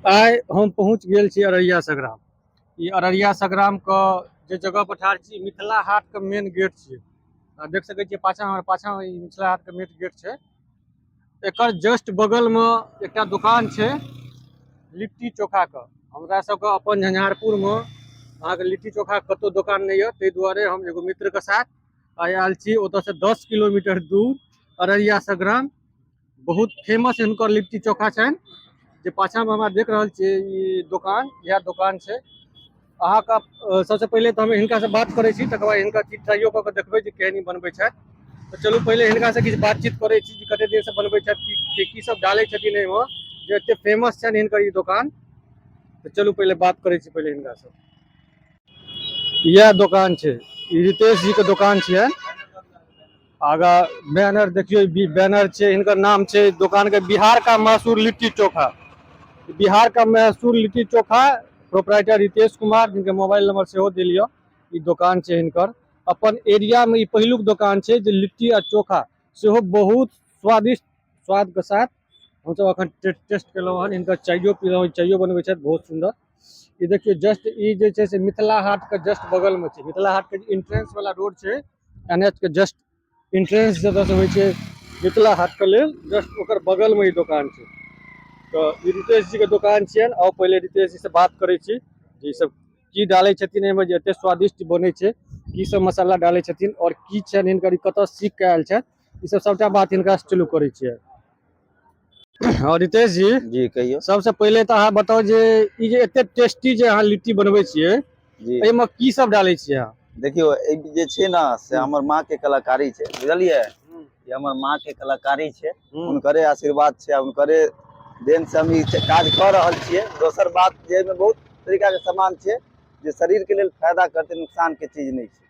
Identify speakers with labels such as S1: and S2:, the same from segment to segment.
S1: आइ हम पहुँच गेल छी अररिया संग्राम। ई अररिया संग्राम के जे जगह पर ठाढ़ छी, मिथिला हाट के मेन गेट छियै। आ देख सकै छियै पाछाँ, हमर पाछाँ ई मिथिला हाट के मेन गेट छै। एकर जस्ट बगल में एकटा दुकान छै लिट्टी चोखा के। हमरा सबके अपन झंझारपुर में अहाँके लिट्टी चोखा कतौ दुकान नहि यऽ, ताहि दुआरे हम एगो मित्र के साथ आइ आयल छी ओतऽ से 10 किलोमीटर दूर अररिया संग्राम। बहुत फेमस हिनकर लिट्टी चोखा छनि, जे पाछाँ में हमरा देख रहल छियै ई दोकान, इएह दोकान छै अहाँके। सबसे पहिले तऽ हम हिनका से बात करै छी, तकर बाद हिनका चीज ट्राइयो कऽ के देखबै जे केहन ई बनबै छथि। तऽ चलू पहिले हिनका से किछु बातचीत करै छी जे कते दिन से बनबै छथि, की की सब डालै छथिन एहिमे जे एते फेमस छनि हिनकर ई दोकान। तऽ चलू पहिले बात करै छी पहिले हिनका से। इएह दोकान छै, ई रितेश जी के दोकान छियनि। आगा बैनर देखियौ, बैनर छै, हिनकर नाम छै दोकान के बिहार का मशहूर लिट्टी चोखा। बिहार का मशहूर लिट्टी चोखा, प्रोपराइटर रितेश कुमार, जिनके मोबाइल नंबर सेहो देल यऽ। ई दोकान छै हिनकर, अपन एरिया में ई पहिलुक दोकान छै जे लिट्टी आ चोखा सेहो बहुत स्वादिष्ट स्वाद के साथ हमसब अखन टेस्ट केलहुँ हन। हिनकर चाइयो पीलहुँ, चाइयो बनबै छथि बहुत सुन्दर। ई देखियौ जस्ट ई जे छै से मिथिला हाट के जस्ट बगल में छै। मिथिला हाट के एंट्रेंस वाला रोड छै, एन एच के जस्ट एंट्रेंस जतऽ से होइ छै मिथिला हाट के लेल, जस्ट ओकर बगल में ई दोकान छै। तऽ ई रितेश जी के दोकान छियनि। आउ पहिले रितेश जी से बात करै छी जे ई सब की डालै छथिन एहिमे जे एते स्वादिष्ट बनै छै, की सब मसाला डालै छथिन और की छनि हिनकर, ई कतऽ सीख के आयल छथि, ई सब सबटा बात हिनका से चलू करै छियै। और रितेश जी
S2: जी कहियौ।
S1: सबसे पहिले तऽ अहाँ बताउ जे ई जे एते टेस्टी जे अहाँ लिट्टी बनबै छियै
S2: जी,
S1: एहिमे की सब डालै छियै अहाँ?
S2: देखियौ ई जे छै ने से हमर माँ के कलाकारी छै, बुझलियै? ई हमर माँ के कलाकारी छै, हुनकरे आशीर्वाद छै आ हुनकरे देन से हम ई काज कऽ रहल छियै। दोसर बात जे एहिमे बहुत तरीका के सामान छै जे शरीर के लेल फायदा करतै, नुकसान के चीज नहि छै।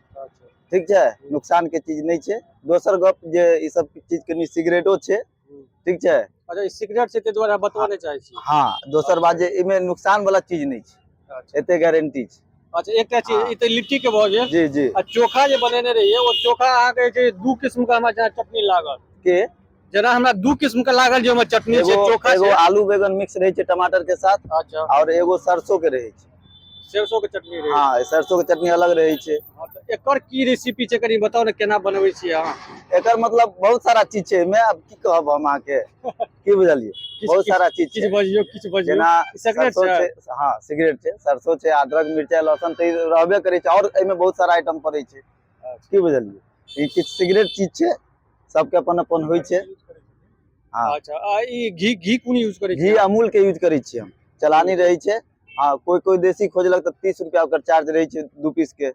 S2: ठीक छै, नुकसान के चीज नहि छै। दोसर गप जे ई सब चीज कनि सिगरेटो छै, ठीक छै?
S1: अच्छा, ई सिगरेट छै ताहि दुआरे बतबऽ नहि चाहै छी।
S2: हाँ, दोसर बात जे एहिमे नुकसान वाला चीज नहि छै, एते गारंटी छै।
S1: अच्छा, एकटा चीज,
S2: हाँ।
S1: ई तऽ लिट्टी के भऽ गेल।
S2: जी जी।
S1: आ चोखा जे बनेने रहियै, ओ चोखा अहाँके जे छै दू किस्म के हमरा जेना चटनी लागल।
S2: के
S1: जेना हमरा दू किस्म के लागल जे ओहिमे चटनी छै,
S2: एगो
S1: चोखा
S2: एगो
S1: छै।
S2: आलू बैगन मिक्स रहै छै टमाटर के साथ। और एगो सरसों के रहै छै।
S1: सरसों के चटनी रहै छै।
S2: हाँ, सरसों के चटनी अलग रहै छै।
S1: हाँ, तऽ एकर की रेसिपी छै कनि बताउ ने, केना बनबै छियै अहाँ?
S2: एकर मतलब बहुत सारा चीज छै एहिमे, आब की कहब हम अहाँके, की बुझलियै? बहुत सारा चीज
S1: किछु
S2: छै।
S1: बजियौ, किछु बजियौ।
S2: जेना
S1: सिगरेट
S2: सरसों
S1: छै?
S2: छै, हाँ सिगरेट छै, सरसों छै, अदरक मिरचाई लहसुन तऽ ई रहबे करै छै, और एहिमे बहुत सारा आइटम पड़ै छै, की बुझलियै? ई किछु सिगरेट चीज छै, सबके अपन अपन होइ छै। हाँ।
S1: अच्छा, आ ई घी, घी कोन यूज करै
S2: घी
S1: छियै?
S2: अमूल के यूज करै छियै हम, चलानी रहै छै। हाँ, कोई कोई देसी खोजलक तऽ 30 रुपया ओकर चार्ज रहै छै 2 पीस के,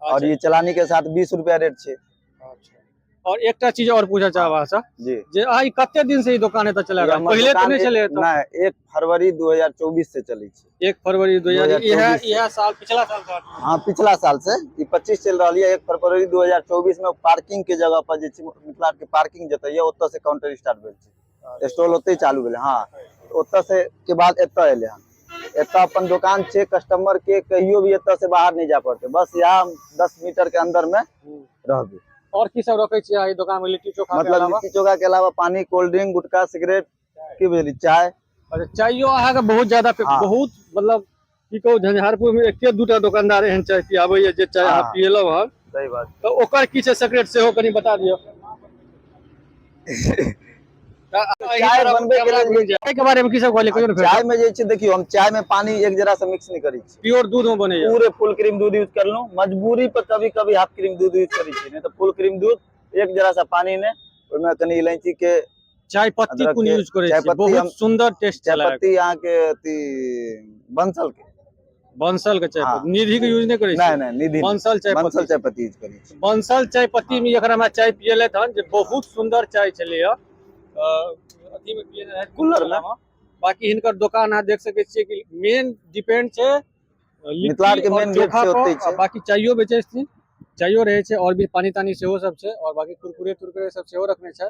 S2: और ये चलानी के साथ 20 रुपया रेट छै।
S1: अच्छा, और एकटा चीज और पूछऽ चाहब अहाँ से
S2: जी।
S1: जे अहाँ ई कते दिन से ई दोकान एतऽ चला
S2: ई
S1: रहल?
S2: हमर
S1: पहिले तऽ
S2: दोकान
S1: नहि छलै एतऽ?
S2: नहि, 1 फरवरी 2024 से चलै छै।
S1: 1 फरवरी 2000,
S2: 2024 से।
S1: इएह साल, पिछला साल से?
S2: हाँ, पिछला साल से ई 25 चलि रहल यऽ। 1 फरवरी 2024 में पार्किंग के जगह पर जे छै मिथिला के पार्किंग जतऽ यऽ ओतऽ से काउंटर स्टार्ट भेल छै, स्टॉल ओतै चालू भेलै। हाँ, ओतऽ से के बाद एतऽ एलै हन। एतऽ अपन दोकान छै, कस्टमर के कहियो भी एतऽ से बाहर नहि जाय पड़तै, बस यहाँ 10 मीटर के अंदर में रहबै।
S1: और की सब रखै छियै अहाँ ई दोकान में लिट्टी चोखा के
S2: मतलब
S1: अलावा?
S2: लिट्टी चोखा के अलावा पानी, कोल्ड ड्रिंक, गुटखा, सिगरेट, की बुझली, चाय।
S1: अच्छा, चाइयो अहाँके बहुत ज्यादा
S2: हाँ।
S1: बहुत, मतलब की कहू, झंझारपुर में एके दूटा दोकानदार एहन चाय पियाबैया जे चाय अहाँ
S2: हाँ।
S1: पियलहुँ हन।
S2: सही बात।
S1: तऽ ओकर की छै सीक्रेट सेहो कनि बता दियौ।
S2: चाय बनबै के लेल
S1: चाय के बारे में की सब कहलियै कहियौ ने फेर।
S2: चाय में जे छै देखियौ, हम चाय में पानी एक जरा से मिक्स नहि करै छी,
S1: प्योर दूध में बनैया।
S2: पूरे फुल क्रीम दूध यूज करलहुँ। मजबूरी पर कभी कभी हाफ क्रीम दूध यूज करै छी, नहीं तऽ फुल क्रीम दूध, एक जरा सा पानी ने, ओहिमे कनि इलायची के
S1: चाय पत्ती
S2: अदरक
S1: कोन
S2: के
S1: यूज करै
S2: चाय
S1: छी?
S2: पत्ती
S1: बहुत
S2: हम
S1: सुंदर टेस्ट
S2: चाय
S1: छलै।
S2: पत्ती अहाँके अथी बंसल के।
S1: बंसल के चाय
S2: हाँ।
S1: पत्ती, निधि के यूज नहि करै छी?
S2: नहीं नहीं, निधि नहीं।
S1: बंसल चाय
S2: बंसल
S1: पत्ती।
S2: चाय पत्ती यूज करै छी।
S1: बंसल चाय पत्ती में जखन हमरा चाय पियलथि हन जे बहुत सुंदर चाय छलैया, अथी में पियने रहथि,
S2: कुल्हड़ में।
S1: बाकी हिनकर दोकान अहाँ देख सकै छियै कि मेन डिपेंड छै लिट्टी
S2: मिथिला के
S1: और
S2: मेन गेट
S1: चोखा
S2: छै
S1: पर,
S2: ओतै छै।
S1: आ बाकी चाइयो बेचै छथिन, चाइयो रहै छै, और भी पानी तानी सेहो सब छै, और बाकी कुरकुरे तुरकुरे सब सेहो रखने छै।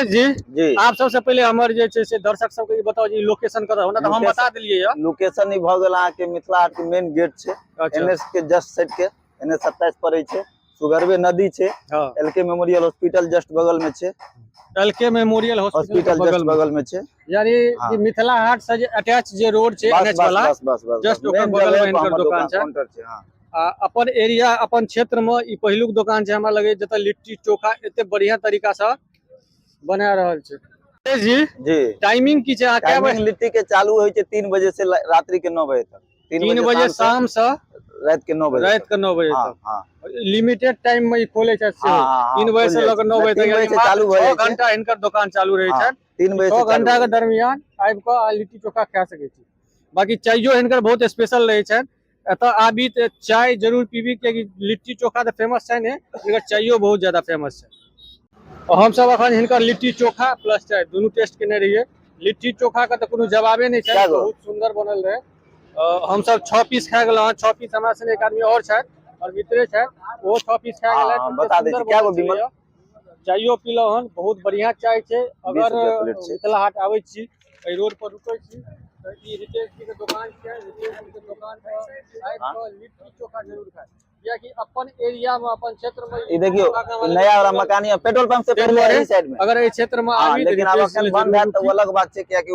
S1: जी
S2: जी।
S1: आप सबसे पहिले हमर जे छै से दर्शक सबके ई बताउ जे लोकेशन कतऽ, ओना तऽ हम
S2: लोकेशन
S1: बता देलियै यऽ।
S2: लोकेशन ई भऽ गेल अहाँके मिथिला हाट के मेन गेट छै,
S1: अच्छा।
S2: एन एस के जस्ट साइड के, एन एस 27 पड़ै छै। सुगरवे नदी छै।
S1: हाँ।
S2: एल के मेमोरियल हॉस्पिटल जस्ट बगल में छै।
S1: एल के मेमोरियल हॉस्पिटल
S2: हॉस्पिटल
S1: के
S2: जस्ट
S1: बगल में।
S2: बगल में छै।
S1: यानी
S2: हाँ।
S1: ई मिथिला हाट से जे अटैच जे रोड छै,
S2: बस
S1: एनएच
S2: बस
S1: वाला,
S2: बस बस बस
S1: जस्ट
S2: बस।
S1: ओकर
S2: मेन
S1: बगल में
S2: जगह पर
S1: हिनकर
S2: हमर
S1: दोकान छै।
S2: काउंटर छै, हाँ।
S1: आ अपन एरिया, अपन क्षेत्र में ई पहिलुक दोकान छै हमरा लगे, जतऽ लिट्टी चोखा एते बढ़िया तरीका से बना रहल छै। जी।
S2: जी।
S1: टाइमिंग की छै? अहाँ कए बजे?
S2: टाइमिंग लिट्टी के चालू होइ छै 3 बजे से रात्रि के 9 बजे तक।
S1: 3 बजे शाम से
S2: रात के 9 बजे
S1: रात
S2: तक।
S1: के 9 बजे
S2: हाँ,
S1: तक।
S2: हाँ।
S1: लिमिटेड टाइम में ई खोले छै सेहो।
S2: हाँ, हाँ,
S1: 3 बजे से
S2: खुलि
S1: लऽ कऽ
S2: जाइ
S1: 9
S2: छै।
S1: बजे तक,
S2: 3 बजे
S1: यानी
S2: से
S1: मात्र
S2: चालू भऽ
S1: 6
S2: जाइ छै।
S1: घंटा हिनकर दोकान चालू रहै
S2: हाँ,
S1: छनि।
S2: 3 बजे
S1: 6
S2: से चालू
S1: घंटा के
S2: भऽ जाइ छै।
S1: दरमियान आबि कऽ आ लिट्टी चोखा खा सकै छी। बाकी चाइयो हिनकर बहुत स्पेशल रहै छनि। एतऽ आबी तऽ चाय जरूर पीबी, कियाकि लिट्टी चोखा तऽ फेमस छै ने, हिनकर चाइयो बहुत ज्यादा फेमस छै। और हमसब अखन हिनकर लिट्टी चोखा प्लस चाय दुनू टेस्ट केने रहियै। लिट्टी चोखा के तऽ कोनो जवाबे नहि छै,
S2: कए गो?
S1: बहुत सुंदर बनल रहै। हमसब 6 पीस खा गेलहुँ हँ। 6 पीस, हमरा संगे एक आदमी और छथि और मित्रे छथि, ओहो 6 पीस खा
S2: हाँ,
S1: गेलथि।
S2: हाँ,
S1: एते
S2: बता दै
S1: सुन्दर
S2: छी। कए गो
S1: बनल
S2: विमल?
S1: छलैए। चाइयो पीलहुँ हन, बहुत बढ़िया चाय छै। अगर
S2: रुपया प्लेट छै।
S1: मिथिला हाट आबै छी, एहि रोड पर रुकै छी, तऽ ई रितेश जी के दोकान छै। रितेश जी के दोकान पर आबि
S2: हाँ।
S1: कऽ लिट्टी चोखा जरूर खाइ, कियाकि अपन एरिया में, अपन क्षेत्र में
S2: ई देखियौ,
S1: चोखा के हमरा
S2: ई नया वाला
S1: लगैए
S2: मकान यऽ, पेट्रोल पंप से
S1: ताहि
S2: पहले
S1: दुआरे
S2: एही साइड में।
S1: अगर एहि क्षेत्र में
S2: हाँ,
S1: आबी तऽ
S2: लेकिन आब
S1: रितेश जी
S2: अखन
S1: लग
S2: बंद
S1: जरूर
S2: हैत तऽ
S1: रुकी।
S2: ओ अलग बात छै, कियाकि